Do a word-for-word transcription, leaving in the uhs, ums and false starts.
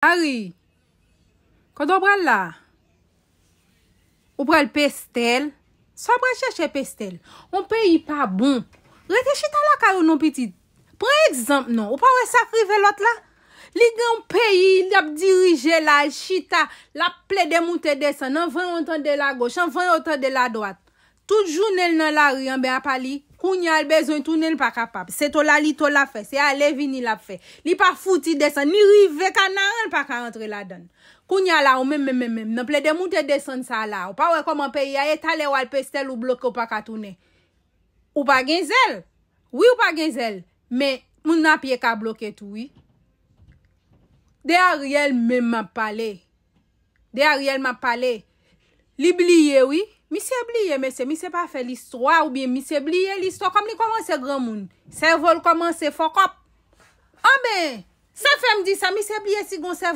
Larry, kote w pral la? Ou pral Pestèl? Sa w pral chèche Pestèl? Yon peyi pa bon. Rete chita lakay ou non, pitit. Pran egzanp non. Ou pa wè sa k rive lòt la? Li gen yon peyi, l ap dirije la, l chita, l ap plede moute desann. Anvan yon tande lagoch, anvan yon tande ladwat. Tout jounen l nan lari anben apa li, kounye a l bezwen tounen l pa kapab. Se to la li to l ap fè, se ale vini l ap fè. Li pa fouti desann, li rive Kanaran l pa ka rantre ladan l. Kounye a la ou menm menm menm menm nan plede moute desann sa la, ou pa wè kòman peyi a ye, talè w al Pestèl ou bloke ou pa ka tounen. Ou pa gen zèl. Wi ou pa gen zèl, men moun a pye ka bloke tou wi. De Ariel menm m ap pale. De Ariel m ap pale. Li bliye wi. Misye bliye mesye, misye pa fè listwa oubyen misye bliye listwa kòm li kòmanse granmoun. Sèvo l kòmanse fòkòp. Anben, sa fè m di sa, misye bliye si gon sèvo